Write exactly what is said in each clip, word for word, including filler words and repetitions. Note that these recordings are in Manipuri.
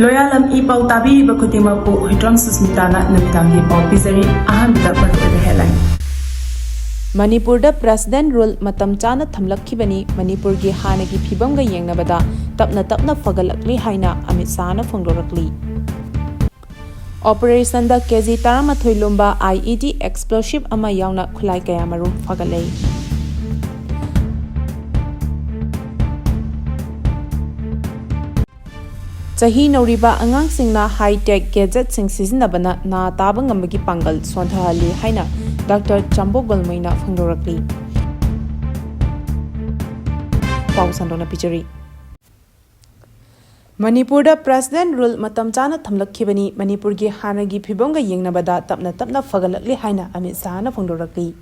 ꯂꯣꯌꯥꯂꯝ ꯏ ꯄꯥꯎ ꯇꯥꯕꯤꯔꯤꯕ ꯈꯨꯗꯤꯡꯃꯛꯄꯨ ꯍꯨꯏꯗ꯭ꯔꯣꯝ ꯁꯨꯁꯃꯤꯇꯥꯅ ꯅꯨꯃꯤꯗꯥꯡꯒꯤ ꯄꯥꯎ ꯄꯤꯖꯔꯤ꯫ ꯑꯍꯥꯟꯕꯗ ꯃꯔꯨꯑꯣꯏꯕ headline꯫ ꯃꯅꯤꯄꯨꯔꯗ President Rule ꯃꯇꯝ ꯆꯥꯅ ꯊꯝꯂꯛꯈꯤꯕꯅꯤ, ꯃꯅꯤꯄꯨꯔꯒꯤ ꯍꯥꯟꯅꯒꯤ ꯐꯤꯕꯝꯒ ꯌꯦꯡꯅꯕꯗ ꯇꯞꯅ ꯇꯞꯅ ꯐꯒꯠꯂꯛꯂꯤ ꯍꯥꯏꯅ ꯑꯃꯤꯠ ꯁꯥꯍꯅ ꯐꯣꯡꯗꯣꯔꯛꯂꯤ꯫ Operation ꯗ ꯀꯦꯖꯤ ꯇꯔꯥꯃꯥꯊꯣꯏ ꯂꯨꯝꯕ I E D explosive ꯑꯃ ꯌꯥꯎꯅ ꯈꯨꯠꯂꯥꯏ ꯀꯌꯥꯃꯔꯨꯝ ꯐꯥꯒꯠꯂꯦ꯫ ꯆꯍꯤ ꯅꯧꯔꯤꯕ ꯑꯉꯥꯡꯁꯤꯡꯅ high-tech gadget ꯁꯤꯡ ꯁꯤꯖꯤꯟꯅꯕꯅ ꯅꯥ ꯇꯥꯕ ꯉꯝꯕꯒꯤ ꯄꯥꯡꯒꯜ ꯁꯣꯟꯊꯍꯜꯂꯤ ꯍꯥꯏꯅ Doctor ꯆꯥꯝꯕꯣ ꯒꯣꯜꯃꯩꯅ ꯐꯣꯡꯗꯣꯔꯛꯂꯤ꯫ ꯄꯥꯎ ꯁꯟꯗꯣꯛꯅ ꯄꯤꯖꯔꯤ꯫ ꯃꯅꯤꯄꯨꯔꯗ President Rule ꯃꯇꯝ ꯆꯥꯅ ꯊꯝꯂꯛꯈꯤꯕꯅꯤ, ꯃꯅꯤꯄꯨꯔꯒꯤ ꯍꯥꯟꯅꯒꯤ ꯐꯤꯕꯝꯒ ꯌꯦꯡꯅꯕꯗ ꯇꯞꯅ ꯇꯞꯅ ꯐꯒꯠꯂꯛꯂꯤ ꯍꯥꯏꯅ ꯑꯃꯤꯠ ꯁꯥꯍꯅ ꯐꯣꯡꯗꯣꯔꯛꯂꯤ꯫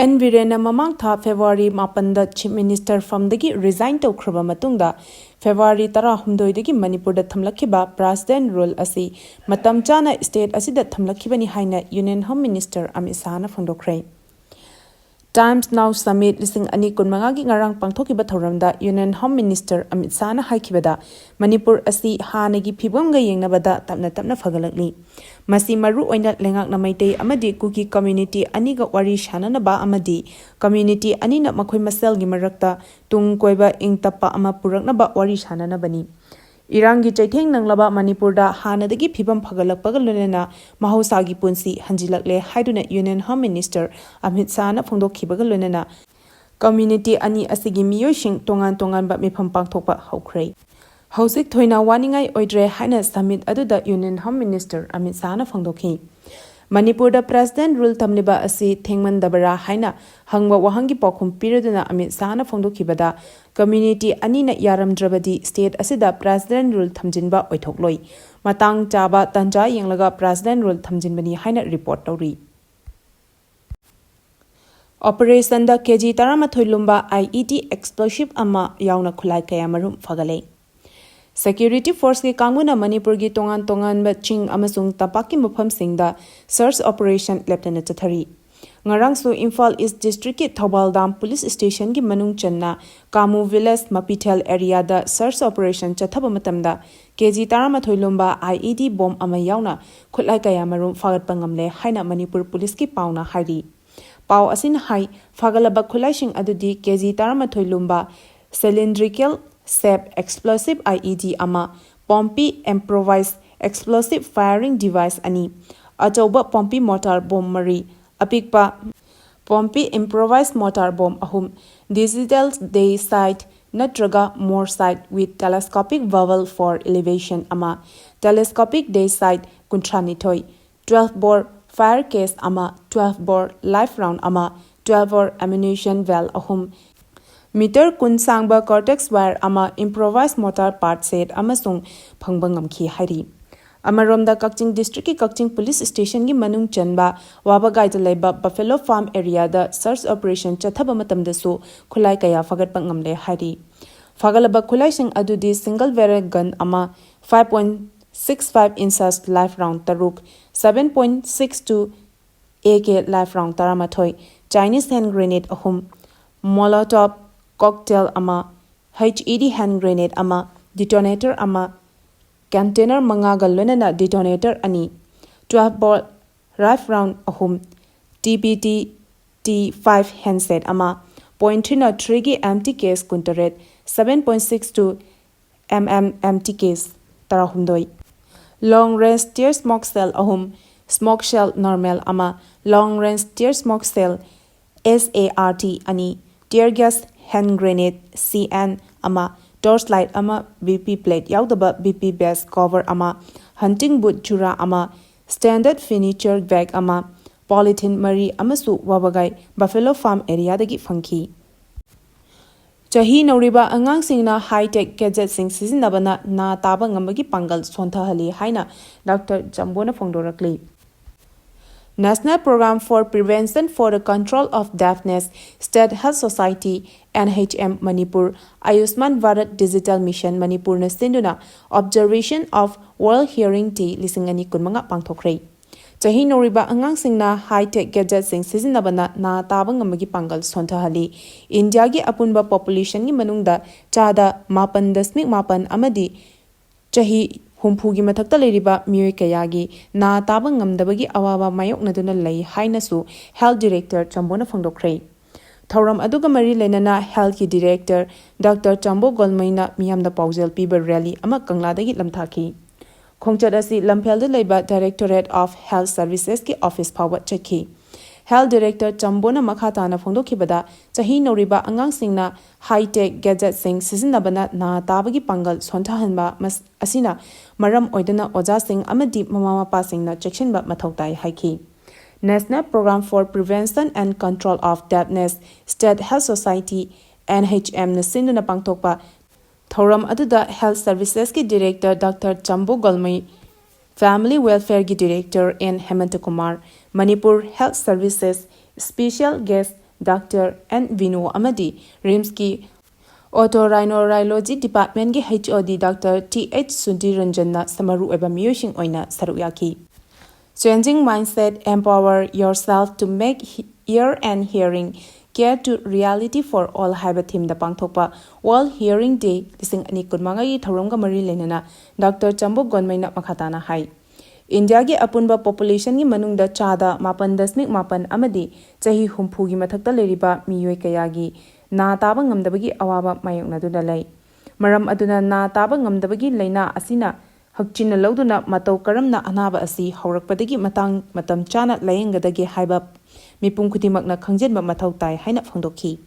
ꯑꯦꯟ ꯕꯤꯔꯦꯟꯅ ꯃꯃꯥꯡ ꯊꯥ February ꯃꯥꯄꯟꯗ Chief Minister ꯐꯝꯗꯒꯤ resign ꯇꯧꯈ꯭ꯔꯕ ꯃꯇꯨꯡꯗ, February ꯇꯔꯥꯍꯨꯝꯗꯣꯏꯗꯒꯤ ꯃꯅꯤꯄꯨꯔꯗ ꯊꯝꯂꯛꯈꯤꯕ President Rule ꯑꯁꯤ ꯃꯇꯝ ꯆꯥꯅ state ꯑꯁꯤꯗ ꯊꯝꯂꯛꯈꯤꯕꯅꯤ ꯍꯥꯏꯅ Union Home Minister Amit ꯁꯥꯍꯅ ꯐꯣꯡꯗꯣꯛꯈ꯭ꯔꯦ꯫ Times Now Summit ꯂꯤꯁꯤꯡ ꯑꯅꯤ ꯀꯨꯟꯃꯉꯥꯒꯤ ꯉꯔꯥꯡ ꯄꯥꯡꯊꯣꯛꯈꯤꯕ ꯊꯧꯔꯝꯗ Union Home Minister Amit ꯁꯥꯍꯅ ꯍꯥꯏꯈꯤꯕꯗ, Manipur ꯑꯁꯤ ꯍꯥꯟꯅꯒꯤ ꯐꯤꯕꯝꯒ ꯌꯦꯡꯅꯕꯗ ꯇꯞꯅ ꯇꯞꯅ ꯐꯒꯠꯂꯛꯂꯤ꯫ ꯃꯁꯤ ꯃꯔꯨ ꯑꯣꯏꯅ ꯂꯩꯉꯥꯛꯅ ꯃꯩꯇꯩ ꯑꯃꯗꯤ ꯀꯨꯀꯤ community ꯑꯅꯤꯒ ꯋꯥꯔꯤ ꯁꯥꯅꯅꯕ ꯑꯃꯗꯤ community ꯑꯅꯤꯅ ꯃꯈꯣꯏ ꯃꯁꯦꯜꯒꯤ ꯃꯔꯛꯇ ꯇꯨꯡ ꯀꯣꯏꯕ ꯏꯪ ꯇꯞꯄ ꯑꯃ ꯄꯨꯔꯛꯅꯕ ꯋꯥꯔꯤ ꯁꯥꯅꯅꯕꯅꯤ꯫ ꯏꯔꯥꯡꯒꯤ ꯆꯩꯊꯦꯡ ꯅꯪꯂꯕ ꯃꯅꯤꯄꯨꯔꯗ ꯍꯥꯟꯅꯗꯒꯤ ꯐꯤꯕꯝ ꯐꯒꯠꯂꯛꯄꯒ ꯂꯣꯏꯅꯅ ꯃꯍꯧꯁꯥꯒꯤ ꯄꯨꯟꯁꯤ ꯍꯟꯖꯤꯜꯂꯛꯂꯦ ꯍꯥꯏꯗꯨꯅ Union Home Minister ꯑꯃꯤꯠ ꯁꯥꯍꯅ ꯐꯣꯡꯗꯣꯛꯈꯤꯕꯒ ꯂꯣꯏꯅꯅ community ꯑꯅꯤ ꯑꯁꯤꯒꯤ ꯃꯤꯑꯣꯏꯁꯤꯡ ꯇꯣꯉꯥꯟ ꯇꯣꯉꯥꯟꯕ ꯃꯤꯐꯝ ꯄꯥꯡꯊꯣꯛꯄ ꯍꯧꯈ꯭ꯔꯦ꯫ ꯍꯧꯖꯤꯛ ꯊꯣꯏꯅ ꯋꯥꯅꯤꯡꯉꯥꯏ ꯑꯣꯏꯗ꯭ꯔꯦ ꯍꯥꯏꯅ summit ꯑꯗꯨꯗ Union Home Minister ꯑꯃꯤꯠ ꯁꯥꯍꯅ ꯐꯣꯡꯗꯣꯛꯈꯤ꯫ ꯃꯅꯤꯄꯨꯔꯗ President Rule ꯊꯝꯂꯤꯕ ꯑꯁꯤ ꯊꯦꯡꯃꯟꯗꯕꯔꯥ ꯍꯥꯏꯅ ꯍꯪꯕ ꯋꯥꯍꯪꯒꯤ ꯄꯥꯎꯈꯨꯝ ꯄꯤꯔꯗꯨꯅ ꯑꯃꯤꯠ ꯁꯥꯍꯅ ꯐꯣꯡꯗꯣꯛꯈꯤꯕꯗ, community ꯑꯅꯤꯅ ꯌꯥꯔꯝꯗ꯭ꯔꯕꯗꯤ state ꯑꯁꯤꯗ President Rule ꯊꯝꯖꯤꯟꯕ ꯑꯣꯏꯊꯣꯛꯂꯣꯏ꯫ ꯃꯇꯥꯡ ꯆꯥꯕ ꯇꯥꯟꯖꯥ ꯌꯦꯡꯂꯒ President Rule ꯊꯝꯖꯤꯟꯕꯅꯤ ꯍꯥꯏꯅ report ꯇꯧꯔꯤ꯫ Operation ꯗ ꯀꯦꯖꯤ ꯇꯔꯥꯃꯥꯊꯣꯏ ꯂꯨꯝꯕ I E D explosive ꯑꯃ ꯌꯥꯎꯅ ꯈꯨꯠꯂꯥꯏ ꯀꯌꯥꯃꯔꯨꯝ ꯐꯒꯠꯂꯦ꯫ Security force ꯀꯤ ꯀꯥꯡꯕꯨꯅ ꯃꯅꯤꯄꯨꯔꯒꯤ ꯇꯣꯉꯥꯟ ꯇꯣꯉꯥꯟꯕ ꯆꯤꯡ ꯑꯃꯁꯨꯡ ꯇꯝꯄꯥꯛꯀꯤ ꯃꯐꯝꯁꯤꯡꯗ search operation ꯂꯦꯞꯇꯅ ꯆꯠꯊꯔꯤ꯫ ꯉꯔꯥꯡꯁꯨ ꯏꯝꯐꯥꯜ ꯏꯁ ꯗꯤꯁꯇ꯭ꯔꯤꯛꯀꯤ ꯊꯧꯕꯥꯜ ꯗꯥꯝ ꯄꯨꯂꯤꯁ ꯁ꯭ꯇꯦꯁꯟꯒꯤ ꯃꯅꯨꯡ ꯆꯟꯅ ꯀꯥꯃꯨ ꯚꯤꯂꯦꯖ ꯃꯄꯤꯊꯦꯜ ꯑꯦꯔꯤꯌꯥꯗ ꯁꯔꯆ ꯑꯣꯄꯔꯦꯁꯟ ꯆꯠꯊꯕ ꯃꯇꯝꯗ ꯀꯦ ꯖꯤ ꯇꯔꯥꯃꯥꯊꯣꯏ ꯂꯨꯝꯕ ꯑꯥꯏ ꯏ ꯗꯤ ꯕꯣꯝ ꯑꯃ ꯌꯥꯎꯅ ꯈꯨꯠꯂꯥꯏ ꯀꯌꯥꯃꯔꯨꯝ ꯐꯥꯒꯠꯄ ꯉꯝꯂꯦ ꯍꯥꯏꯅ ꯃꯅꯤꯄꯨꯔ ꯄꯨꯂꯤꯁꯀꯤ ꯄꯥꯎꯅ ꯍꯥꯏꯔꯤ꯫ ꯄꯥꯎ ꯑꯁꯤꯅ ꯍꯥꯏ, ꯐꯥꯒꯠꯂꯕ ꯈꯨꯠꯂꯥꯏꯁꯤꯡ ꯑꯗꯨꯗꯤ ꯀꯦ ꯖꯤ ꯇꯔꯥꯃꯥꯊꯣꯏ ꯂꯨꯝꯕ cylindrical shape explosive I E D ꯑꯃ, Pompey improvised explosive firing device ꯑꯅꯤ, ꯑꯆꯧꯕ ꯄꯣꯝꯄꯤ mortar bomb ꯃꯔꯤ, ꯑꯄꯤꯛꯄ ꯄꯣꯝꯄꯤ improvised mortar bomb ꯑꯍꯨꯝ, digital day sight ꯅꯠꯇ꯭ꯔꯒ MORE sight with telescopic bevel for elevation ꯑꯃ, telescopic day sight ꯀꯨꯟꯊ꯭ꯔꯥꯅꯤꯊꯣꯏ, twelve bore fire case ꯑꯃ, twelve bore live round ꯑꯃ, twelve bore ammunition belt ꯑꯍꯨꯝ, ꯃꯤꯇꯔ ꯀꯨꯟ ꯁꯥꯡꯕ cortex wire ꯑꯃ, improvised mortar part set ꯑꯃꯁꯨꯡ ꯐꯪꯕ ꯉꯝꯈꯤ ꯍꯥꯏꯔꯤ꯫ ꯑꯃꯔꯣꯝꯗ ꯀꯛꯆꯤꯡ ꯗꯤꯁꯇ꯭ꯔꯤꯛꯀꯤ ꯀꯛꯆꯤꯡ ꯄꯨꯂꯤꯁ ꯁ꯭ꯇꯦꯁꯟꯒꯤ ꯃꯅꯨꯡ ꯆꯟꯕ ꯋꯥꯕꯒꯥꯏꯗ ꯂꯩꯕ Buffalo Farm areaꯗ search operation ꯆꯠꯊꯕ ꯃꯇꯝꯗꯁꯨ ꯈꯨꯠꯂꯥꯏ ꯀꯌꯥ ꯐꯥꯒꯠꯄ ꯉꯝꯂꯦ ꯍꯥꯏꯔꯤ꯫ ꯐꯥꯒꯠꯂꯕ ꯈꯨꯠꯂꯥꯏꯁꯤꯡ ꯑꯗꯨꯗꯤ single barrel gun ꯑꯃ, five point six five inches live round ꯇꯔꯨꯛ, seven point six two A K live round ꯇꯔꯥꯃꯥꯊꯣꯏ, Chinese hand grenade ꯑꯍꯨꯝ, Molotov cocktail ꯑꯃ, H E D hand grenade ꯑꯃ, detonator ꯑꯃ, container ꯃꯉꯥꯒ ꯂꯣꯏꯅꯅ detonator ꯑꯅꯤ, twelve bore live round ꯑꯍꯨꯝ, T P T T five handset ꯑꯃ, point three ꯅ three ꯒꯤ empty case ꯀꯨꯟꯇꯔꯦꯠ, seven point six two M M empty case ꯇꯔꯥꯍꯨꯝꯗꯣꯏ, long range tear smoke shell ꯑꯍꯨꯝ, smoke shell normal ꯑꯃ, long range tear smoke shell S A R T ꯑꯅꯤ, tear gas hand grenade C N ꯑꯃ, torch light ꯑꯃ, B P plate ꯌꯥꯎꯗꯕ B P vest cover ꯑꯃ, hunting boot ꯖꯨꯔꯥ ꯑꯃ, standard furniture bag ꯑꯃ, polythene ꯃꯔꯤ ꯑꯃꯁꯨ ꯋꯥꯕꯒꯥꯏ Buffalo Farm areaꯗꯒꯤ ꯐꯪꯈꯤ꯫ ꯆꯍꯤ ꯅꯧꯔꯤꯕ ꯑꯉꯥꯡꯁꯤꯡꯅ high-tech gadgetꯁꯤꯡ ꯁꯤꯖꯤꯟꯅꯕꯅ ꯅꯥ ꯇꯥꯕ ꯉꯝꯕꯒꯤ ꯄꯥꯡꯒꯜ ꯁꯣꯟꯊꯍꯜꯂꯤ ꯍꯥꯏꯅ doctor ꯖꯝꯕꯣꯅ ꯐꯣꯡꯗꯣꯔꯛꯂꯤ꯫ National Program for Prevention for the Control of Deafness, State Health Society, N H M Manipur, Ayushman Bharat Digital Mission ꯃꯅꯤꯄꯨꯔꯅ ꯁꯤꯟꯗꯨꯅ Observation of World Hearing Day ꯂꯤꯁꯤꯡ ꯑꯅꯤ ꯀꯨꯟꯃꯉꯥ ꯄꯥꯡꯊꯣꯛꯈ꯭ꯔꯦ꯫ ꯆꯍꯤ ꯅꯧꯔꯤꯕ ꯑꯉꯥꯡꯁꯤꯡꯅ high-tech gadgetꯁꯤꯡ ꯁꯤꯖꯤꯟꯅꯕꯅ ꯅꯥ ꯇꯥꯕ ꯉꯝꯕꯒꯤ ꯄꯥꯡꯒꯜ ꯁꯣꯟꯊꯍꯜꯂꯤ꯫ ꯏꯟꯗꯤꯌꯥꯒꯤ ꯑꯄꯨꯟꯕ populationꯒꯤ ꯃꯅꯨꯡꯗ ꯆꯥꯗ ꯃꯥꯄꯟ ꯗꯁꯃꯤꯛ ꯃꯥꯄꯟ ꯑꯃꯗꯤ ꯆꯍꯤ ꯍꯨꯝꯐꯨꯒꯤ ꯃꯊꯛꯇ ꯂꯩꯔꯤꯕ ꯃꯤꯑꯣꯏ ꯀꯌꯥꯒꯤ ꯅꯥ ꯇꯥꯕ ꯉꯝꯗꯕꯒꯤ ꯑꯋꯥꯕ ꯃꯥꯌꯣꯛꯅꯗꯨꯅ ꯂꯩ ꯍꯥꯏꯅꯁꯨ Health Director ꯆꯝꯕꯣꯅ ꯐꯣꯡꯗꯣꯛꯈ꯭ꯔꯦ꯫ ꯊꯧꯔꯝ ꯑꯗꯨꯒ ꯃꯔꯤ ꯂꯩꯅꯅ healthꯀꯤ director Doctor ꯆꯝꯕꯣ ꯒꯣꯜꯃꯩꯅ ꯃꯤꯌꯥꯝꯗ ꯄꯥꯎꯖꯦꯜ ꯄꯤꯕ rally ꯑꯃ ꯀꯪꯂꯥꯗꯒꯤ ꯂꯝꯊꯥꯈꯤ꯫ ꯈꯣꯡꯆꯠ ꯑꯁꯤ ꯂꯝꯐꯦꯜꯗ ꯂꯩꯕ Directorate of Health Servicesꯀꯤ office ꯐꯥꯎꯕ ꯆꯠꯈꯤ꯫ Health Director ꯆꯝꯕꯣꯅ ꯃꯈꯥ ꯇꯥꯅ ꯐꯣꯡꯗꯣꯛꯈꯤꯕꯗ, ꯆꯍꯤ ꯅꯧꯔꯤꯕ ꯑꯉꯥꯡꯁꯤꯡꯅ high-tech gadgetꯁꯤꯡ ꯁꯤꯖꯤꯟꯅꯕꯅ ꯅꯥ ꯇꯥꯕꯒꯤ ꯄꯥꯡꯒꯜ ꯁꯣꯟꯊꯍꯟꯕ ꯃꯁ-, ꯑꯁꯤꯅ ꯃꯔꯝ ꯑꯣꯏꯗꯨꯅ ꯑꯣꯖꯥꯁꯤꯡ ꯑꯃꯗꯤ ꯃꯃꯥ ꯃꯄꯥꯁꯤꯡꯅ ꯆꯦꯛꯁꯤꯟꯕ ꯃꯊꯧ ꯇꯥꯏ ꯍꯥꯏꯈꯤ꯫ National Program for Prevention and Control of Deafness, State Health Society, NHMꯅ ꯁꯤꯟꯗꯨꯅ ꯄꯥꯡꯊꯣꯛꯄ ꯊꯧꯔꯝ ꯑꯗꯨꯗ Health Servicesꯀꯤ Director Doctor ꯆꯝꯕꯨ ꯒꯣꯜꯃꯩ, Family Welfareꯒꯤ Director N ꯍꯦꯃꯟꯇ Kumar, Manipur Health Services Special Guest Doctor N ꯕꯤꯅꯨ ꯑꯃꯗꯤ RIMSꯀꯤ Otorhinorrhology Departmentꯀꯤ HOD Doctor Th Sudhir ꯔꯟꯖꯟꯅ ꯃꯔꯨꯑꯣꯏꯕ ꯃꯤꯑꯣꯏꯁꯤꯡ ꯑꯣꯏꯅ ꯁꯔꯨꯛ ꯌꯥꯈꯤ꯫ Changing Mindset, Empower Yourself to Make He-, Ear and Hearing Care to Reality for All ꯍꯥꯏꯕ themeꯗ ꯄꯥꯡꯊꯣꯛꯄ World Hearing Day ꯂꯤꯁꯤꯡ ꯑꯅꯤ ꯀꯨꯟꯃꯉꯥꯒꯤ ꯊꯧꯔꯝꯒ ꯃꯔꯤ ꯂꯩꯅꯅ Doctor ꯆꯝꯕꯨ ꯒꯣꯟꯃꯩꯅ ꯃꯈꯥ ꯇꯥꯅ ꯍꯥꯏ, ꯏꯟꯗꯤꯌꯥꯒꯤ ꯑꯄꯨꯟꯕ populationꯒꯤ ꯃꯅꯨꯡꯗ ꯆꯥꯗ ꯃꯥꯄꯟ ꯗꯁꯃꯤꯛ ꯃꯥꯄꯟ ꯑꯃꯗꯤ ꯆꯍꯤ ꯍꯨꯝꯐꯨꯒꯤ ꯃꯊꯛꯇ ꯂꯩꯔꯤꯕ ꯃꯤꯑꯣꯏ ꯀꯌꯥꯒꯤ ꯅꯥ ꯇꯥꯕ ꯉꯝꯗꯕꯒꯤ ꯑꯋꯥꯕ ꯃꯥꯌꯣꯛꯅꯗꯨꯅ ꯂꯩ꯫ ꯃꯔꯝ ꯑꯗꯨꯅ ꯅꯥ ꯇꯥꯕ ꯉꯝꯗꯕꯒꯤ ꯂꯥꯏꯅꯥ ꯑꯁꯤꯅ ꯍꯛꯆꯤꯟꯅ ꯂꯧꯗꯨꯅ ꯃꯇꯧ ꯀꯔꯝꯅ ꯑꯅꯥꯕ ꯑꯁꯤ ꯍꯧꯔꯛꯄꯗꯒꯤ ꯃꯇꯥꯡ ꯃꯇꯝ ꯆꯥꯅ ꯂꯥꯌꯦꯡꯒꯗꯒꯦ ꯍꯥꯏꯕ ꯃꯤꯄꯨꯝ ꯈꯨꯗꯤꯡꯃꯛꯅ ꯈꯪꯖꯤꯟꯕ ꯃꯊꯧ ꯇꯥꯏ ꯍꯥꯏꯅ ꯐꯣꯡꯗꯣꯛꯈꯤ꯫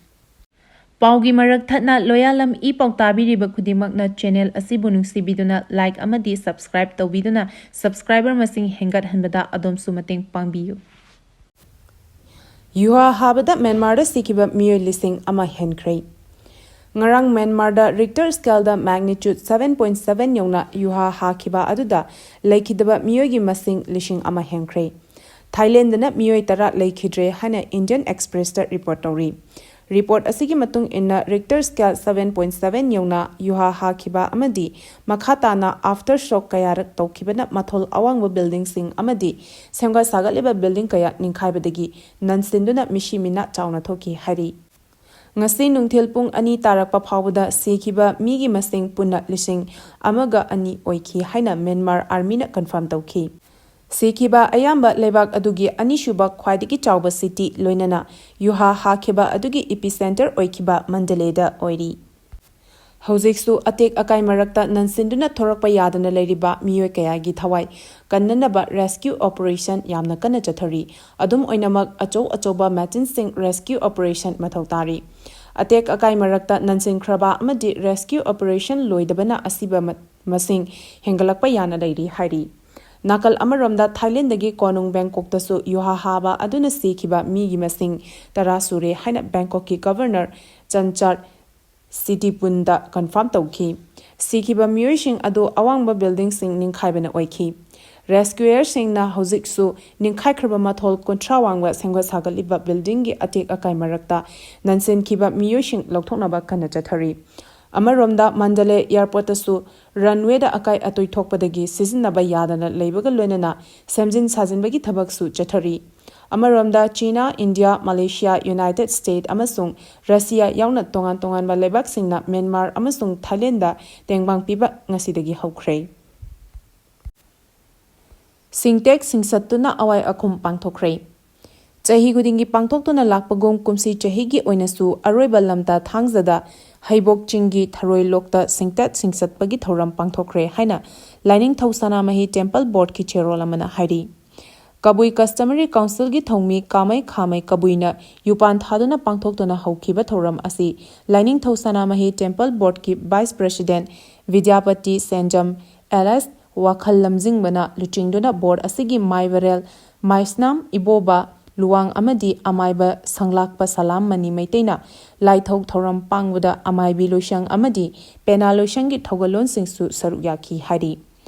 ꯄꯥꯎꯒꯤ ꯃꯔꯛ ꯊꯠꯅ ꯂꯣꯌꯥꯂꯝ ꯏ ꯄꯥꯎ ꯇꯥꯕꯤꯔꯤꯕ ꯈꯨꯗꯤꯡꯃꯛꯅ channel ꯑꯁꯤꯕꯨ ꯅꯨꯡꯁꯤꯕꯤꯗꯨꯅ like ꯑꯃꯗꯤ subscribe ꯇꯧꯕꯤꯗꯨꯅ subscriber ꯃꯁꯤꯡ ꯍꯦꯟꯒꯠꯍꯟꯕꯗ ꯑꯗꯣꯝꯁꯨ ꯃꯇꯦꯡ ꯄꯥꯡꯕꯤꯌꯨ꯫ ꯌꯨꯍꯥ ꯍꯥꯕꯗ ꯃ꯭ꯌꯥꯟꯃꯥꯔꯗ ꯁꯤꯈꯤꯕ ꯃꯤꯑꯣꯏ ꯂꯤꯁꯤꯡ ꯑꯃ ꯍꯦꯟꯈ꯭ꯔꯦ꯫ ꯉꯔꯥꯡ ꯃ꯭ꯌꯥꯟꯃꯥꯔꯗ Richter scaleꯗ magnitude seven point seven ꯌꯧꯅ ꯌꯨꯍꯥ ꯍꯥꯈꯤꯕ ꯑꯗꯨꯗ ꯂꯩꯈꯤꯗꯕ ꯃꯤꯑꯣꯏꯒꯤ ꯃꯁꯤꯡ ꯂꯤꯁꯤꯡ ꯑꯃ ꯍꯦꯟꯈ꯭ꯔꯦ꯫ ꯊꯥꯏꯂꯦꯟꯗꯅ ꯃꯤꯑꯣꯏ ꯇꯔꯥ ꯂꯩꯈꯤꯗ꯭ꯔꯦ ꯍꯥꯏꯅ Indian Expressꯇ report ꯇꯧꯔꯤ꯫ ꯔꯤꯄꯣꯔꯠ ꯑꯁꯤꯒꯤ ꯃꯇꯨꯡ ꯏꯟꯅ, ꯔꯤꯛꯇꯔ ꯁ꯭ꯀꯦꯜ ꯁꯚꯦꯟ ꯄꯣꯏꯟꯠ ꯁꯚꯦꯟ ꯌꯧꯅ ꯌꯨꯍꯥ ꯍꯥꯈꯤꯕ ꯑꯃꯗꯤ ꯃꯈꯥ ꯇꯥꯅ ꯑꯥꯐꯇꯔ ꯁꯣꯛ ꯀꯌꯥꯔꯛ ꯇꯧꯈꯤꯕꯅ ꯃꯊꯣꯜ ꯑꯋꯥꯡꯕ ꯕꯤꯜꯗꯤꯡꯁꯤꯡ ꯑꯃꯗꯤ ꯁꯦꯝꯒꯠ ꯁꯥꯒꯠꯂꯤꯕ ꯕꯤꯜꯗꯤꯡ ꯀꯌꯥ ꯅꯤꯡꯈꯥꯏꯕꯗꯒꯤ ꯅꯟꯁꯤꯟꯗꯨꯅ ꯃꯤꯁꯤ ꯃꯤꯅꯥ ꯆꯥꯎꯅ ꯊꯣꯛꯈꯤ ꯍꯥꯏꯔꯤ꯫ ꯉꯁꯤ ꯅꯨꯡꯊꯤꯜ ꯄꯨꯡ ꯑꯅꯤ ꯇꯥꯔꯛꯄ ꯐꯥꯎꯕꯗ ꯁꯤꯈꯤꯕ ꯃꯤꯒꯤ ꯃꯁꯤꯡ ꯄꯨꯟꯅ ꯂꯤꯁꯤꯡ ꯑꯃꯒ ꯑꯅꯤ ꯑꯣꯏꯈꯤ ꯍꯥꯏꯅ ꯃ꯭ꯌꯥꯟꯃꯥꯔ ꯑꯥꯔꯃꯤꯅ ꯀꯟꯐꯥꯔꯝ ꯇꯧꯈꯤ꯫ ꯁꯤꯈꯤꯕ ꯑꯌꯥꯝꯕ ꯂꯩꯕꯥꯛ ꯑꯗꯨꯒꯤ ꯑꯅꯤꯁꯨꯕ ꯈ꯭ꯋꯥꯏꯗꯒꯤ ꯆꯥꯎꯕ ꯁꯤꯇꯤ, ꯂꯣꯏꯅꯅ ꯌꯨꯍꯥ ꯍꯥꯈꯤꯕ ꯑꯗꯨꯒꯤ ꯏꯄꯤꯁꯦꯟꯇꯔ ꯑꯣꯏꯈꯤꯕ ꯃꯟꯗꯂꯦꯗ ꯑꯣꯏꯔꯤ꯫ ꯍꯧꯖꯤꯛꯁꯨ ꯑꯇꯦꯛ ꯑꯀꯥꯏ ꯃꯔꯛꯇ ꯅꯟꯁꯤꯟꯗꯨꯅ ꯊꯣꯔꯛꯄ ꯌꯥꯗꯅ ꯂꯩꯔꯤꯕ ꯃꯤꯑꯣꯏ ꯀꯌꯥꯒꯤ ꯊꯋꯥꯏ ꯀꯟꯅꯅꯕ ꯔꯦꯁꯀ꯭ꯌꯨ ꯑꯣꯄꯔꯦꯁꯟ ꯌꯥꯝꯅ ꯀꯟꯅ ꯆꯠꯊꯔꯤ꯫ ꯑꯗꯨꯝ ꯑꯣꯏꯅꯃꯛ, ꯑꯆꯧ ꯑꯆꯧꯕ ꯃꯦꯆꯤꯟꯁꯤꯡ ꯔꯦꯁꯀ꯭ꯌꯨ ꯑꯣꯄꯔꯦꯁꯟ ꯃꯊꯧ ꯇꯥꯔꯤ꯫ ꯑꯇꯦꯛ ꯑꯀꯥꯏ ꯃꯔꯛꯇ ꯅꯟꯁꯤꯟꯈ꯭ꯔꯕ ꯑꯃꯗꯤ ꯔꯦꯁꯀ꯭ꯌꯨ ꯑꯣꯄꯔꯦꯁꯟ ꯂꯣꯏꯗꯕꯅ ꯑꯁꯤꯕ ꯃ-, ꯃꯁꯤꯡ ꯍꯦꯟꯒꯠꯂꯛꯄ ꯌꯥꯅ ꯂꯩꯔꯤ ꯍꯥꯏꯔꯤ꯫ ꯅꯥꯀꯜ ꯑꯃꯔꯣꯝꯗ, ꯊꯥꯏꯂꯦꯟꯗꯒꯤ ꯀꯣꯅꯨꯡ ꯕꯦꯡꯀꯣꯛꯇꯁꯨ ꯌꯨꯍꯥ ꯍꯥꯕ ꯑꯗꯨꯅ ꯁꯤꯈꯤꯕ ꯃꯤꯒꯤ ꯃꯁꯤꯡ ꯇꯔꯥ ꯁꯨꯔꯦ ꯍꯥꯏꯅ ꯕꯦꯡꯀꯣꯛꯀꯤ ꯒꯚꯔꯅꯔ ꯆꯟꯆꯥꯔ ꯁꯤꯇꯤꯄꯨꯟꯗ ꯀꯟꯐꯥꯔꯝ ꯇꯧꯈꯤ꯫ ꯁꯤꯈꯤꯕ ꯃꯤꯑꯣꯏꯁꯤꯡ ꯑꯗꯨ ꯑꯋꯥꯡꯕ ꯕꯤꯜꯗꯤꯡꯁꯤꯡ ꯅꯤꯡꯈꯥꯏꯕꯅ ꯑꯣꯏꯈꯤ꯫ ꯔꯦꯁꯀ꯭ꯌꯨꯌꯔꯁꯤꯡꯅ ꯍꯧꯖꯤꯛꯁꯨ ꯅꯤꯡꯈꯥꯏꯈ꯭ꯔꯕ ꯃꯊꯣꯜ ꯀꯨꯟꯊ꯭ꯔꯥ ꯋꯥꯡꯕ ꯁꯦꯝꯒꯠ ꯁꯥꯒꯠꯂꯤꯕ ꯕꯤꯜꯗꯤꯡꯒꯤ ꯑꯇꯦꯛ ꯑꯀꯥꯏ ꯃꯔꯛꯇ ꯅꯟꯁꯤꯟꯈꯤꯕ ꯃꯤꯑꯣꯏꯁꯤꯡ ꯂꯧꯊꯣꯛꯅꯕ ꯀꯟꯅ ꯆꯠꯊꯔꯤ꯫ ꯑꯃꯔꯣꯝꯗ, ꯃꯟꯗꯂꯦ ꯑꯦꯌꯥꯔꯄꯣꯔꯠꯇꯁꯨ ꯔꯟꯋꯦꯗ ꯑꯀꯥꯏ ꯑꯇꯣꯏ ꯊꯣꯛꯄꯗꯒꯤ ꯁꯤꯖꯤꯟꯅꯕ ꯌꯥꯗꯅ ꯂꯩꯕꯒ ꯂꯣꯏꯅꯅ ꯁꯦꯝꯖꯤꯟ ꯁꯥꯖꯤꯟꯕꯒꯤ ꯊꯕꯛꯁꯨ ꯆꯠꯊꯔꯤ꯫ ꯑꯃꯔꯣꯝꯗ, China, India, Malaysia, United state ꯑꯃꯁꯨꯡ ꯔꯁꯤꯌꯥ ꯌꯥꯎꯅ ꯇꯣꯉꯥꯟ ꯇꯣꯉꯥꯟꯕ ꯂꯩꯕꯥꯛꯁꯤꯡꯅ ꯃ꯭ꯌꯥꯟꯃꯥꯔ ꯑꯃꯁꯨꯡ ꯊꯥꯏꯂꯦꯟꯗ ꯇꯦꯡꯕꯥꯡ ꯄꯤꯕ ꯉꯁꯤꯗꯒꯤ ꯍꯧꯈ꯭ꯔꯦ꯫ ꯁꯤꯡꯇꯦꯛ ꯁꯤꯡꯁꯠꯇꯨꯅ ꯑꯋꯥꯏ ꯑꯈꯨꯝ ꯄꯥꯡꯊꯣꯛꯈ꯭ꯔꯦ꯫ ꯆꯍꯤ ꯈꯨꯗꯤꯡꯒꯤ ꯄꯥꯡꯊꯣꯛꯇꯨꯅ ꯂꯥꯛꯄꯒꯨꯝ ꯀꯨꯝꯁꯤ ꯆꯍꯤꯒꯤ ꯑꯣꯏꯅꯁꯨ ꯑꯔꯣꯏꯕ ꯂꯝꯇꯥ ꯊꯥꯡꯖꯗ ꯍꯩꯕꯣꯛ ꯆꯤꯡꯒꯤ ꯊꯔꯣꯏ ꯂꯣꯛꯇ ꯁꯤꯡꯇꯦꯛ ꯁꯤꯡꯁꯠꯄꯒꯤ ꯊꯧꯔꯝ ꯄꯥꯡꯊꯣꯛꯈ꯭ꯔꯦ ꯍꯥꯏꯅ ꯂꯥꯏꯅꯤꯡꯊꯧ ꯁꯅꯥꯃꯍꯤ ꯇꯦꯝꯄꯜ ꯕꯣꯔꯗꯀꯤ ꯆꯦꯔꯣꯜ ꯑꯃꯅ ꯍꯥꯏꯔꯤ꯫ ꯀꯕꯨꯏ ꯀꯁꯇꯃꯔꯤ ꯀꯥꯎꯟꯁꯤꯜꯒꯤ ꯊꯧꯃꯤ ꯀꯥꯃꯩ ꯈꯥꯃꯩ ꯀꯕꯨꯏꯅ ꯌꯨꯄꯥꯟ ꯊꯥꯗꯨꯅ ꯄꯥꯡꯊꯣꯛꯇꯨꯅ ꯍꯧꯈꯤꯕ ꯊꯧꯔꯝ ꯑꯁꯤ ꯂꯥꯏꯅꯤꯡꯊꯧ ꯁꯅꯥꯃꯍꯤ ꯇꯦꯝꯄꯜ ꯕꯣꯔꯗꯀꯤ ꯚꯥꯏꯁ ꯄ꯭ꯔꯦꯁꯤꯗꯦꯟꯠ ꯕꯤꯗ꯭ꯌꯥꯄꯇꯤ ꯁꯦꯟꯖꯝ ꯑꯦꯂꯥꯏꯁ ꯋꯥꯈꯜ ꯂꯝꯖꯤꯡꯕꯅ ꯂꯨꯆꯤꯡꯗꯨꯅ ꯕꯣꯔꯗ ꯑꯁꯤꯒꯤ ꯃꯥꯏꯕꯔꯦꯜ ꯃꯥꯏꯁꯅꯥꯝ ꯏꯕꯣꯕ ꯂꯨꯋꯥꯡ ꯑꯃꯗꯤ ꯑꯃꯥꯏꯕ ꯁꯪꯂꯥꯛꯄ ꯁꯂꯥꯝ ꯃꯅꯤ ꯃꯩꯇꯩꯅ ꯂꯥꯏꯊꯧ ꯊꯧꯔꯝ ꯄꯥꯡꯕꯗ ꯑꯃꯥꯏꯕꯤ ꯂꯣꯏꯁꯪ ꯑꯃꯗꯤ ꯄꯦꯅꯥ ꯂꯣꯏꯁꯪꯒꯤ ꯊꯧꯒꯜꯂꯣꯟꯁꯤꯡꯁꯨ ꯁꯔꯨꯛ ꯌꯥꯈꯤ ꯍꯥꯏꯔꯤ꯫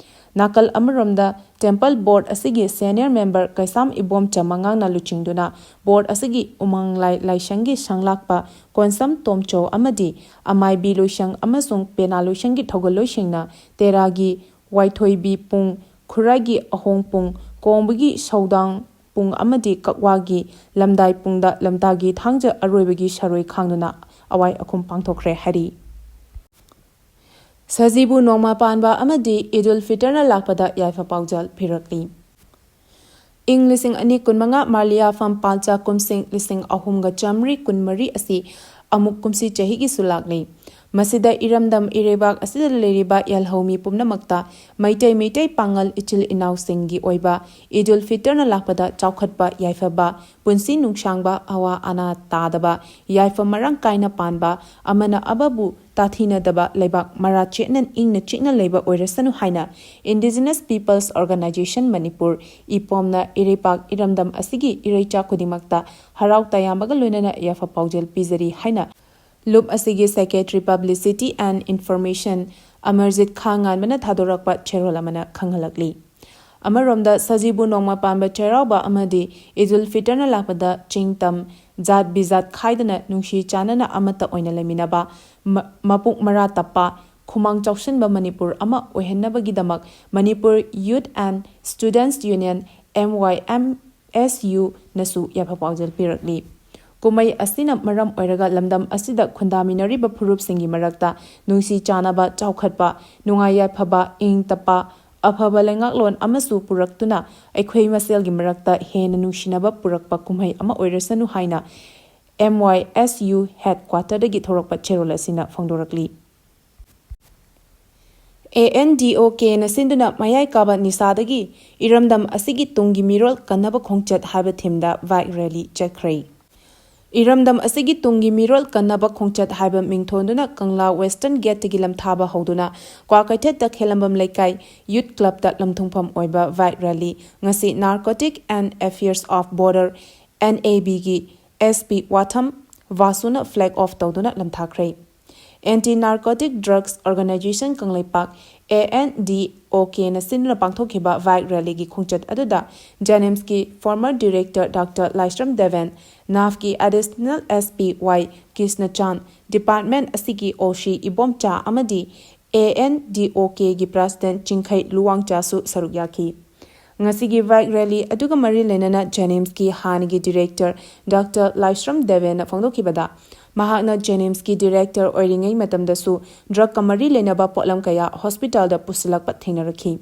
ꯅꯥꯀꯜ ꯑꯃꯔꯣꯝꯗ, ꯇꯦꯝꯄꯜ ꯕꯣꯔꯗ ꯑꯁꯤꯒꯤ ꯁꯦꯅꯤꯌꯔ ꯃꯦꯝꯕꯔ ꯀꯩꯁꯥꯝ ꯏꯕꯣꯝ ꯆꯃꯉꯥꯡꯅ ꯂꯨꯆꯤꯡꯗꯨꯅ ꯕꯣꯔꯗ ꯑꯁꯤꯒꯤ ꯎꯃꯪ ꯂꯥꯏ ꯂꯥꯏꯁꯪꯒꯤ ꯁꯪꯂꯥꯛꯄ ꯀꯣꯟꯁꯝ ꯇꯣꯝꯆꯧ ꯑꯃꯗꯤ ꯑꯃꯥꯏꯕꯤ ꯂꯣꯏꯁꯪ ꯑꯃꯁꯨꯡ ꯄꯦꯅꯥ ꯂꯣꯏꯁꯪꯒꯤ ꯊꯧꯒꯜꯂꯣꯏꯁꯤꯡꯅ ꯇꯦꯔꯥꯒꯤ ꯋꯥꯏꯊꯣꯏꯕꯤ ꯄꯨꯡ, ꯈꯨꯔꯥꯏꯒꯤ ꯑꯍꯣꯡ ꯄꯨꯡ, ꯀꯣꯡꯕꯒꯤ ꯁꯧꯗꯥꯡ ꯄꯨꯡ ꯑꯃꯗꯤ ꯀꯛꯋꯥꯒꯤ ꯂꯝꯗꯥꯏ ꯄꯨꯡꯗ ꯂꯝꯇꯥꯒꯤ ꯊꯥꯡꯖ ꯑꯔꯣꯏꯕꯒꯤ ꯁꯔꯣꯏ ꯈꯥꯡꯗꯨꯅ ꯑꯋꯥꯏ ꯑꯈꯨꯝ ꯄꯥꯡꯊꯣꯛꯈ꯭ꯔꯦ ꯍꯥꯏꯔꯤ꯫ ꯁꯖꯤꯕꯨ ꯅꯣꯡꯃ ꯄꯥꯟꯕ ꯑꯃꯗꯤ ꯏꯗꯨꯜ ꯐꯤꯇꯔꯅ ꯂꯥꯛꯄꯗ ꯌꯥꯏꯐ ꯄꯥꯎꯖꯦꯜ ꯄꯤꯔꯛꯂꯤ꯫ ꯏꯪ ꯂꯤꯁꯤꯡ ꯑꯅꯤ ꯀꯨꯟꯃꯉꯥ ꯃꯥꯂꯤꯌꯥꯐꯝ ꯄꯥꯜꯆꯥ ꯀꯨꯝꯁꯤꯡ ꯂꯤꯁꯤꯡ ꯑꯍꯨꯝꯒ ꯆꯥꯃꯔꯤ ꯀꯨꯟꯃꯔꯤ ꯑꯁꯤ ꯑꯃꯨꯛ ꯀꯨꯝꯁꯤ ꯆꯍꯤꯒꯤꯁꯨ ꯂꯥꯛꯂꯤ꯫ ꯃꯁꯤꯗ ꯏꯔꯝꯗꯝ ꯏꯔꯩꯕꯥꯛ ꯑꯁꯤꯗ ꯂꯩꯔꯤꯕ ꯌꯦꯜꯍꯧꯃꯤ ꯄꯨꯝꯅꯃꯛꯇ ꯃꯩꯇꯩ ꯃꯩꯇꯩ ꯄꯥꯉꯜ ꯏꯆꯤꯜ ꯏꯅꯥꯎꯁꯤꯡꯒꯤ ꯑꯣꯏꯕ ꯏꯗꯨꯜ ꯐꯤꯇꯔꯅ ꯂꯥꯛꯄꯗ ꯆꯥꯎꯈꯠꯄ ꯌꯥꯏꯐꯕ, ꯄꯨꯟꯁꯤ ꯅꯨꯡꯁꯥꯡꯕ, ꯑꯋꯥ ꯑꯅꯥ ꯇꯥꯗꯕ, ꯌꯥꯏꯐ ꯃꯔꯥꯡ ꯀꯥꯏꯅ ꯄꯥꯟꯕ, ꯑꯃꯅ ꯑꯃꯕꯨ ꯇꯥꯊꯤꯅꯗꯕ, ꯂꯩꯕꯥꯛ ꯃꯔꯥ ꯆꯦꯠꯅ ꯏꯪꯅ ꯆꯤꯛꯅ ꯂꯩꯕ ꯑꯣꯏꯔꯁꯅꯨ ꯍꯥꯏꯅ Indigenous Peoples Organisation Manipur, ꯏꯄꯣꯝꯅ ꯏꯔꯩꯄꯥꯛ ꯏꯔꯝꯗꯝ ꯑꯁꯤꯒꯤ ꯏꯔꯩꯆꯥ ꯈꯨꯗꯤꯡꯃꯛꯇ ꯍꯔꯥꯎ ꯇꯌꯥꯝꯕꯒ ꯂꯣꯏꯅꯅ ꯌꯥꯏꯐ ꯄꯥꯎꯖꯦꯜ ꯄꯤꯖꯔꯤ ꯍꯥꯏꯅ ꯂꯨꯞ ꯑꯁꯤꯒꯤ Secretary Publicity and Information Amarjeet ꯈꯥ ꯉꯥꯟꯕꯅ ꯊꯥꯗꯣꯔꯛꯄ ꯆꯦꯔꯣꯜ ꯑꯃꯅ ꯈꯪꯍꯜꯂꯛꯂꯤ꯫ ꯑꯃꯔꯣꯝꯗ, ꯁꯖꯤꯕꯨ ꯅꯣꯡꯃ ꯄꯥꯟꯕ ꯆꯩꯔꯥꯎꯕ ꯑꯃꯗꯤ ꯏꯗꯨꯜ ꯐꯤꯇꯔꯅ ꯂꯥꯛꯄꯗ ꯆꯤꯡ ꯇꯝ, ꯖꯥꯠ ꯕꯤꯖꯥꯠ ꯈꯥꯏꯗꯅ ꯅꯨꯡꯁꯤ ꯆꯥꯟꯅꯅ ꯑꯃꯠꯇ ꯑꯣꯏꯅ ꯂꯩꯃꯤꯟꯅꯕ, ꯃ-, ꯃꯄꯨꯡ ꯃꯔꯥ ꯇꯞꯄ, ꯈꯨꯃꯥꯡ ꯆꯥꯎꯁꯤꯟꯕ ꯃꯅꯤꯄꯨꯔ ꯑꯃ ꯑꯣꯏꯍꯟꯅꯕꯒꯤꯗꯃꯛ Manipur Youth and Students Union, M Y M S U, ꯅꯁꯨ ꯌꯥꯏꯐ ꯄꯥꯎꯖꯦꯜ ꯄꯤꯔꯛꯂꯤ꯫ ꯀꯨꯝꯍꯩ ꯑꯁꯤꯅ ꯃꯔꯝ ꯑꯣꯏꯔꯒ ꯂꯝꯗꯝ ꯑꯁꯤꯗ ꯈꯨꯟꯗꯥꯃꯤꯟꯅꯔꯤꯕ ꯐꯨꯔꯨꯞꯁꯤꯡꯒꯤ ꯃꯔꯛꯇ ꯅꯨꯡꯁꯤ ꯆꯥꯟꯅꯕ, ꯆꯥꯎꯈꯠꯄ, ꯅꯨꯡꯉꯥꯏ ꯌꯥꯏꯐꯕ, ꯏꯪ ꯇꯞꯄ, ꯑꯐꯕ ꯂꯩꯉꯥꯛꯂꯣꯟ ꯑꯃꯁꯨ ꯄꯨꯔꯛꯇꯨꯅ ꯑꯩꯈꯣꯏ ꯃꯁꯦꯜꯒꯤ ꯃꯔꯛꯇ ꯍꯦꯟꯅ ꯅꯨꯡꯁꯤꯅꯕ ꯄꯨꯔꯛꯄ ꯀꯨꯝꯍꯩ ꯑꯃ ꯑꯣꯏꯔꯁꯅꯨ ꯍꯥꯏꯅ M Y S U headquarter ꯗꯒꯤ ꯊꯣꯔꯛꯄ ꯆꯦꯔꯣꯜ ꯑꯁꯤꯅ ꯐꯣꯡꯗꯣꯔꯛꯂꯤ꯫ A N D O K ꯅ ꯁꯤꯟꯗꯨꯅ ꯃꯌꯥꯏ ꯀꯥꯕ ꯅꯤꯁꯥꯗꯒꯤ ꯏꯔꯝꯗꯝ ꯑꯁꯤꯒꯤ ꯇꯨꯡꯒꯤ ꯃꯤꯔꯣꯜ ꯀꯟꯅꯕ ꯈꯣꯡꯆꯠ ꯍꯥꯏꯕ theme ꯗ bike rally ꯆꯠꯈ꯭ꯔꯦ꯫ ꯏꯔꯝꯗꯝ ꯑꯁꯤꯒꯤ ꯇꯨꯡꯒꯤ ꯃꯤꯔꯣꯜ ꯀꯟꯅꯕ ꯈꯣꯡꯆꯠ ꯍꯥꯏꯕ ꯃꯤꯡꯊꯣꯟꯗꯨꯅ ꯀꯪꯂꯥ Western Gate ꯇꯒꯤ ꯂꯝꯊꯥꯕ ꯍꯧꯗꯨꯅ ꯀ꯭ꯋꯥꯀꯩꯊꯦꯜ ꯇꯈꯦꯜꯂꯝꯕꯝ ꯂꯩꯀꯥꯏ Youth Club ꯇ ꯂꯝꯊꯨꯡꯐꯝ ꯑꯣꯏꯕ bike rally ꯉꯁꯤ Narcotic and Affairs of Border, N A B ꯒꯤ S P ꯋꯥꯊꯝ ꯚꯥꯁꯨꯅ flag off ꯇꯧꯗꯨꯅ ꯂꯝꯊꯥꯈ꯭ꯔꯦ꯫ Anti Narcotic Drugs Organization Kangleipak, ANDOK ꯅ ꯁꯤꯟꯗꯨꯅ ꯄꯥꯡꯊꯣꯛꯈꯤꯕ bike rally ꯒꯤ ꯈꯣꯡꯆꯠ ꯑꯗꯨꯗ JNIMS ꯀꯤ former director Doctor ꯂꯥꯏꯁ꯭ꯔꯝ ꯗꯦꯕꯦꯟ, NAV ꯀꯤ Additional SP Y ꯀ꯭ꯔꯤꯁꯅꯆꯥꯟ, department ꯑꯁꯤꯒꯤ OC ꯏꯕꯣꯝꯆꯥ ꯑꯃꯗꯤ ANDOK ꯒꯤ president ꯆꯤꯡꯈꯩ ꯂꯨꯋꯥꯡꯆꯥꯁꯨ ꯁꯔꯨꯛ ꯌꯥꯈꯤ꯫ ꯉꯁꯤꯒꯤ bike rally ꯑꯗꯨꯒ ꯃꯔꯤ ꯂꯩꯅꯅ JNIMS ꯀꯤ ꯍꯥꯟꯅꯒꯤ director Doctor ꯂꯥꯏꯁ꯭ꯔꯝ ꯗꯦꯕꯦꯟꯅ ꯐꯣꯡꯗꯣꯛꯈꯤꯕꯗ, ꯃꯍꯥꯛꯅ JNIMS ꯀꯤ director ꯑꯣꯏꯔꯤꯉꯩ ꯃꯇꯝꯗꯁꯨ drug ꯀ ꯃꯔꯤ ꯂꯩꯅꯕ ꯄꯣꯠꯂꯝ ꯀꯌꯥ hospital ꯗ ꯄꯨꯁꯤꯜꯂꯛꯄ ꯊꯦꯡꯅꯔꯛꯈꯤ꯫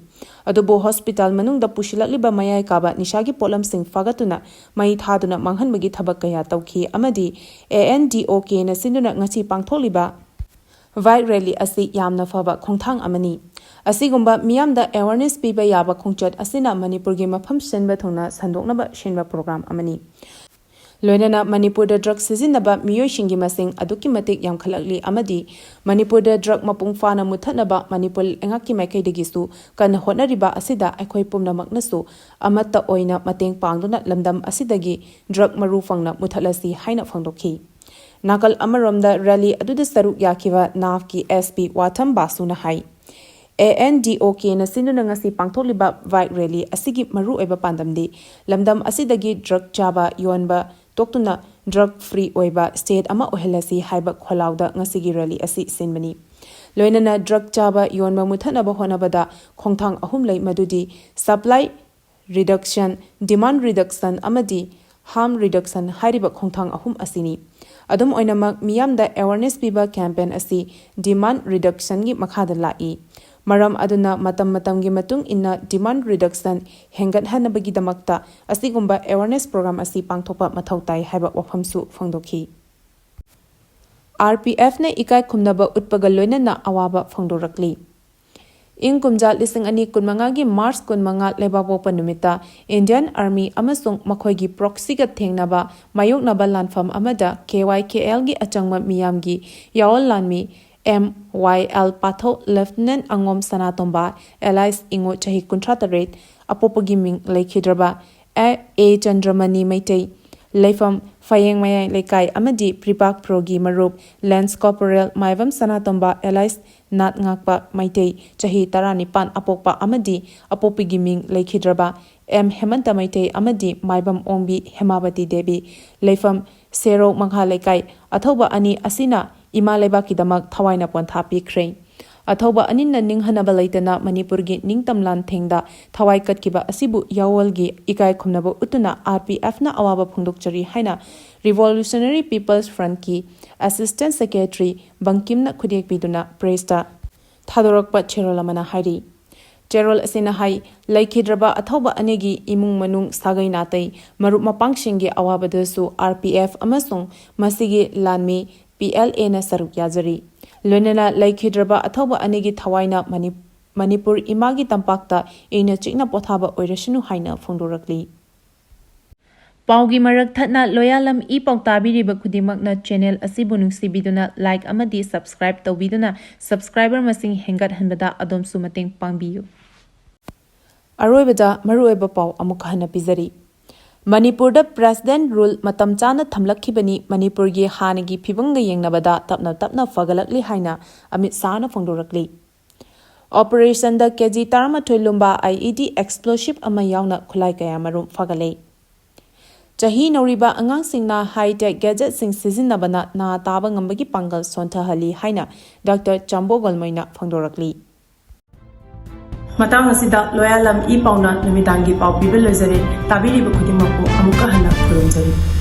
ꯑꯗꯨꯕꯨ hospital ꯃꯅꯨꯡꯗ ꯄꯨꯁꯤꯜꯂꯛꯂꯤꯕ ꯃꯌꯥꯏ ꯀꯥꯕ ꯅꯤꯁꯥꯒꯤ ꯄꯣꯠꯂꯝꯁꯤꯡ ꯐꯥꯒꯠꯇꯨꯅ ꯃꯩ ꯊꯥꯗꯨꯅ ꯃꯥꯡꯍꯟꯕꯒꯤ ꯊꯕꯛ ꯀꯌꯥ ꯇꯧꯈꯤ ꯑꯃꯗꯤ ANDOK ꯅ ꯁꯤꯟꯗꯨꯅ ꯉꯁꯤ ꯄꯥꯡꯊꯣꯛꯂꯤꯕ bike rally ꯑꯁꯤ ꯌꯥꯝꯅ ꯐꯕ ꯈꯣꯡꯊꯥꯡ ꯑꯃꯅꯤ꯫ ꯑꯁꯤꯒꯨꯝꯕ ꯃꯤꯌꯥꯝꯗ awareness ꯄꯤꯕ ꯌꯥꯕ ꯈꯣꯡꯆꯠ ꯑꯁꯤꯅ ꯃꯅꯤꯄꯨꯔꯒꯤ ꯃꯐꯝ ꯁꯤꯟꯕ ꯊꯨꯡꯅ ꯁꯟꯗꯣꯛꯅꯕ ꯁꯤꯟꯕ program ꯑꯃꯅꯤ꯫ ꯂꯣꯏꯅꯅ ꯃꯅꯤꯄꯨꯔꯗ drug ꯁꯤꯖꯤꯟꯅꯕ ꯃꯤꯑꯣꯏꯁꯤꯡꯒꯤ ꯃꯁꯤꯡ ꯑꯗꯨꯛꯀꯤ ꯃꯇꯤꯛ ꯌꯥꯝꯈꯠꯂꯛꯂꯤ ꯑꯃꯗꯤ ꯃꯅꯤꯄꯨꯔꯗ drug ꯃꯄꯨꯡ ꯐꯥꯅ ꯃꯨꯠꯊꯠꯅꯕ ꯃꯅꯤꯄꯨꯔ ꯂꯩꯉꯥꯛꯀꯤ ꯃꯥꯏꯀꯩꯗꯒꯤꯁꯨ ꯀꯟꯅ ꯍꯣꯠꯅꯔꯤꯕ ꯑꯁꯤꯗ ꯑꯩꯈꯣꯏ ꯄꯨꯝꯅꯃꯛꯅꯁꯨ ꯑꯃꯠꯇ ꯑꯣꯏꯅ ꯃꯇꯦꯡ ꯄꯥꯡꯗꯨꯅ ꯂꯝꯗꯝ ꯑꯁꯤꯗꯒꯤ drug ꯃꯔꯨ ꯐꯪꯅ ꯃꯨꯠꯊꯠꯂꯁꯤ ꯍꯥꯏꯅ ꯐꯣꯡꯗꯣꯛꯈꯤ꯫ ꯅꯥꯀꯜ ꯑꯃꯔꯣꯝꯗ rally ꯑꯗꯨꯗ ꯁꯔꯨꯛ ꯌꯥꯈꯤꯕ NAV ꯀꯤ SP ꯋꯥꯊꯝ ꯕꯥꯁꯨꯅ ꯍꯥꯏ, ANDOK ꯅ ꯁꯤꯟꯗꯨꯅ ꯉꯁꯤ ꯄꯥꯡꯊꯣꯛꯂꯤꯕ bike rally ꯑꯁꯤꯒꯤ ꯃꯔꯨꯑꯣꯏꯕ ꯄꯥꯟꯗꯝꯗꯤ ꯂꯝꯗꯝ ꯑꯁꯤꯗꯒꯤ drug ꯆꯥꯕ ꯌꯣꯟꯕ ꯇꯣꯛꯇꯨꯅ drug free ꯑꯣꯏꯕ state ꯑꯃ ꯑꯣꯏꯍꯜꯂꯁꯤ ꯍꯥꯏꯕ ꯈꯣꯜꯂꯥꯎꯗ ꯉꯁꯤꯒꯤ rally ꯑꯁꯤ ꯁꯤꯟꯕꯅꯤ꯫ ꯂꯣꯏꯅꯅ drug ꯆꯥꯕ ꯌꯣꯟꯕ ꯃꯨꯠꯊꯠꯅꯕ ꯍꯣꯠꯅꯕꯗ ꯈꯣꯡꯊꯥꯡ ꯑꯍꯨꯝ ꯂꯩ, ꯃꯗꯨꯗꯤ supply reduction, demand reduction ꯑꯃꯗꯤ harm reduction ꯍꯥꯏꯔꯤꯕ ꯈꯣꯡꯊꯥꯡ ꯑꯍꯨꯝ ꯑꯁꯤꯅꯤ꯫ ꯑꯗꯨꯝ ꯑꯣꯏꯅꯃꯛ, ꯃꯤꯌꯥꯝꯗ awareness ꯄꯤꯕ campaign ꯑꯁꯤ demand reduction ꯒꯤ ꯃꯈꯥꯗ ꯂꯥꯛꯏ꯫ ꯃꯔꯝ ꯑꯗꯨꯅ ꯃꯇꯝ ꯃꯇꯝꯒꯤ ꯃꯇꯨꯡ ꯏꯟꯅ demand reduction ꯍꯦꯟꯒꯠꯍꯟꯅꯕꯒꯤꯗꯃꯛꯇ ꯑꯁꯤꯒꯨꯝꯕ awareness program ꯑꯁꯤ ꯄꯥꯡꯊꯣꯛꯄ ꯃꯊꯧ ꯇꯥꯏ ꯍꯥꯏꯕ ꯋꯥꯐꯝꯁꯨ ꯐꯣꯡꯗꯣꯛꯈꯤ꯫ RPF ꯅ ꯏꯀꯥꯏ ꯈꯨꯝꯅꯕ ꯎꯠꯄꯒ ꯂꯣꯏꯅꯅ ꯑꯋꯥꯕ ꯐꯣꯡꯗꯣꯔꯛꯂꯤ꯫ ꯏꯪ ꯀꯨꯝꯖꯥ ꯂꯤꯁꯤꯡ ꯑꯅꯤ ꯀꯨꯟꯃꯉꯥꯒꯤ March ꯀꯨꯟꯃꯉꯥ ꯂꯩꯕꯥꯛꯄꯣꯛꯄ ꯅꯨꯃꯤꯠꯇ Indian Army ꯑꯃꯁꯨꯡ ꯃꯈꯣꯏꯒꯤ proxy ꯒ ꯊꯦꯡꯅꯕ ꯃꯥꯌꯣꯛꯅꯕ ꯂꯥꯟꯐꯝ ꯑꯃꯗ KYKL ꯒꯤ ꯑꯆꯪꯕ ꯃꯤꯌꯥꯝꯒꯤ ꯌꯥꯑꯣꯟ ꯂꯥꯟꯃꯤ MYL ꯄꯥꯊꯧ, Lieutenant ꯑꯉꯣꯝ ꯁꯅꯥꯇꯣꯝꯕ alias ꯏꯉꯣ, ꯆꯍꯤ ꯀꯨꯟꯊ꯭ꯔꯥ ꯇꯔꯦꯠ, ꯑꯄꯣꯛꯄꯒꯤ ꯃꯤꯡ ꯂꯩꯈꯤꯗ꯭ꯔꯕ A. A. ꯆꯟꯗ꯭ꯔꯃꯅꯤ ꯃꯩꯇꯩ, ꯂꯩꯐꯝ ꯐꯌꯦꯡ ꯃꯌꯥꯏ ꯂꯩꯀꯥꯏ ꯑꯃꯗꯤ ꯄ꯭ꯔꯤꯄꯥꯛ ꯄ꯭ꯔꯣꯒꯤ ꯃꯔꯨꯞ ꯂꯦꯟꯁ ꯀꯣꯔꯄꯣꯔꯦꯜ ꯃꯥꯏꯕꯝ ꯁꯅꯥꯇꯣꯝꯕ ꯑꯦꯂꯥꯏꯁ ꯅꯥꯠ ꯉꯥꯛꯄ ꯃꯩꯇꯩ, ꯆꯍꯤ ꯇꯔꯥꯅꯤꯄꯥꯟ, ꯑꯄꯣꯛꯄ ꯑꯃꯗꯤ ꯑꯄꯣꯛꯄꯤꯒꯤ ꯃꯤꯡ ꯂꯩꯈꯤꯗ꯭ꯔꯕ ꯑꯦꯝ ꯍꯦꯃꯟꯇ ꯃꯩꯇꯩ ꯑꯃꯗꯤ ꯃꯥꯏꯕꯝ ꯑꯣꯡꯕꯤ ꯍꯦꯃꯥꯕꯇꯤ ꯗꯦꯕꯤ, ꯂꯩꯐꯝ ꯁꯦꯔꯧ ꯃꯈꯥ ꯂꯩꯀꯥꯏ, ꯑꯊꯧꯕ ꯑꯅꯤ ꯑꯁꯤꯅ ꯏꯃꯥ ꯂꯩꯕꯥꯛꯀꯤꯗꯃꯛ ꯊꯋꯥꯏꯅ ꯄꯣꯟꯊꯥ ꯄꯤꯈ꯭ꯔꯦ꯫ ꯑꯊꯧꯕ ꯑꯅꯤꯅ ꯅꯤꯡꯍꯟꯅꯕ ꯂꯩꯇꯅ ꯃꯅꯤꯄꯨꯔꯒꯤ ꯅꯤꯡꯇꯝ ꯂꯥꯟꯊꯦꯡꯗ ꯊꯋꯥꯏ ꯀꯠꯈꯤꯕ ꯑꯁꯤꯕꯨ ꯌꯥꯑꯣꯜꯒꯤ ꯏꯀꯥꯏ ꯈꯨꯝꯅꯕ ꯎꯠꯇꯨꯅ ꯑꯥꯔ ꯄꯤ ꯑꯦꯐꯅ ꯑꯋꯥꯕ ꯐꯣꯡꯗꯣꯛꯆꯔꯤ ꯍꯥꯏꯅ ꯔꯤꯚꯣꯂꯨꯁꯅꯔꯤ ꯄꯤꯄꯜꯁ ꯐ꯭ꯔꯟꯠꯀꯤ ꯑꯦꯁꯤꯁꯇꯦꯟꯠ ꯁꯦꯀ꯭ꯔꯦꯇꯔꯤ ꯕꯪꯀꯤꯝꯅ ꯈꯨꯗꯦꯛꯄꯤꯗꯨꯅ ꯄ꯭ꯔꯦꯁꯇ ꯊꯥꯗꯣꯔꯛꯄ ꯆꯦꯔꯣꯜ ꯑꯃꯅ ꯍꯥꯏꯔꯤ꯫ ꯆꯦꯔꯣꯜ ꯑꯁꯤꯅ ꯍꯥꯏ, ꯂꯩꯈꯤꯗ꯭ꯔꯕ ꯑꯊꯧꯕ ꯑꯅꯤꯒꯤ ꯏꯃꯨꯡ ꯃꯅꯨꯡ, ꯁꯥꯒꯩ ꯅꯥꯇꯩ, ꯃꯔꯨꯞ ꯃꯄꯥꯡꯁꯤꯡꯒꯤ ꯑꯋꯥꯕꯗꯁꯨ ꯑꯥꯔ ꯄꯤ ꯑꯦꯐ ꯑꯃꯁꯨꯡ ꯃꯁꯤꯒꯤ ꯂꯥꯟꯃꯤ ꯄꯤ ꯑꯦꯜ ꯑꯦꯅ ꯁꯔꯨꯛ ꯌꯥꯖꯔꯤ꯫ ꯂꯣꯏꯅꯅ ꯂꯩꯈꯤꯗ꯭ꯔꯕ ꯑꯊꯧꯕ ꯑꯅꯤꯒꯤ ꯊꯋꯥꯏꯅ ꯃꯅꯤ-, ꯃꯅꯤꯄꯨꯔ ꯏꯃꯥꯒꯤ ꯇꯝꯄꯥꯛꯇ ꯏꯪꯅ ꯆꯤꯛꯅ ꯄꯣꯊꯥꯕ ꯑꯣꯏꯔꯁꯅꯨ ꯍꯥꯏꯅ ꯐꯣꯡꯗꯣꯔꯛꯂꯤ꯫ ꯄꯥꯎꯒꯤ ꯃꯔꯛ ꯊꯠꯅ ꯂꯣꯌꯥꯂꯝ ꯏ ꯄꯥꯎ ꯇꯥꯕꯤꯔꯤꯕ ꯈꯨꯗꯤꯡꯃꯛꯅ ꯆꯦꯅꯦꯜ ꯑꯁꯤꯕꯨ ꯅꯨꯡꯁꯤꯕꯤꯗꯨꯅ ꯂꯥꯏꯛ ꯑꯃꯗꯤ ꯁꯕꯁꯀ꯭ꯔꯥꯏꯕ ꯇꯧꯕꯤꯗꯨꯅ ꯁꯕꯁꯀ꯭ꯔꯥꯏꯕꯔ ꯃꯁꯤꯡ ꯍꯦꯟꯒꯠꯍꯟꯕꯗ ꯑꯗꯣꯝꯁꯨ ꯃꯇꯦꯡ ꯄꯥꯡꯕꯤꯌꯨ꯫ ꯑꯔꯣꯏꯕꯗ ꯃꯔꯨꯑꯣꯏꯕ ꯄꯥꯎ ꯑꯃꯨꯛ ꯍꯟꯅ ꯄꯤꯖꯔꯤ꯫ ꯃꯅꯤꯄꯨꯔꯗ ꯄ꯭ꯔꯦꯁꯤꯗꯦꯟꯠ ꯔꯨꯜ ꯃꯇꯝ ꯆꯥꯅ ꯊꯝꯂꯛꯈꯤꯕꯅꯤ, ꯃꯅꯤꯄꯨꯔꯒꯤ ꯍꯥꯟꯅꯒꯤ ꯐꯤꯕꯝꯒ ꯌꯦꯡꯅꯕꯗ ꯇꯞꯅ ꯇꯞꯅ ꯐꯒꯠꯂꯛꯂꯤ ꯍꯥꯏꯅ ꯑꯃꯤꯠ ꯁꯥꯍꯅ ꯐꯣꯡꯗꯣꯔꯛꯂꯤ꯫ ꯑꯣꯄꯔꯦꯁꯟꯗ ꯀꯦꯖꯤ ꯇꯔꯥꯃꯥꯊꯣꯏ ꯂꯨꯝꯕ ꯑꯥꯏ ꯏ ꯗꯤ ꯑꯦꯛꯁꯄ꯭ꯂꯣꯁꯤꯚ ꯑꯃ ꯌꯥꯎꯅ ꯈꯨꯠꯂꯥꯏ ꯀꯌꯥ ꯃꯔꯨꯝ ꯐꯒꯠꯂꯦ꯫ ꯆꯍꯤ ꯅꯧꯔꯤꯕ ꯑꯉꯥꯡꯁꯤꯡꯅ ꯍꯥꯏ-ꯇꯦꯛ ꯒꯦꯖꯦꯠꯁꯤꯡ ꯁꯤꯖꯤꯟꯅꯕꯅ ꯅꯥ ꯇꯥꯕ ꯉꯝꯕꯒꯤ ꯄꯥꯡꯒꯜ ꯁꯣꯟꯊꯍꯜꯂꯤ ꯍꯥꯏꯅ ꯗꯥꯛꯇꯔ ꯆꯥꯝꯕꯣꯒꯣꯜꯃꯩꯅ ꯐꯣꯡꯗꯣꯔꯛꯂꯤ꯫ ꯃꯇꯥꯡ ꯑꯁꯤꯗ ꯂꯣꯌꯥꯂꯝ ꯏ ꯄꯥꯎꯅ ꯅꯨꯃꯤꯗꯥꯡꯒꯤ ꯄꯥꯎ ꯄꯤꯕ ꯂꯣꯏꯖꯔꯦ꯫ ꯇꯥꯕꯤꯔꯤꯕ ꯈꯨꯗꯤꯡꯃꯛꯄꯨ ꯑꯃꯨꯛꯀ ꯍꯟꯅ ꯈꯨꯔꯨꯝꯖꯔꯤ꯫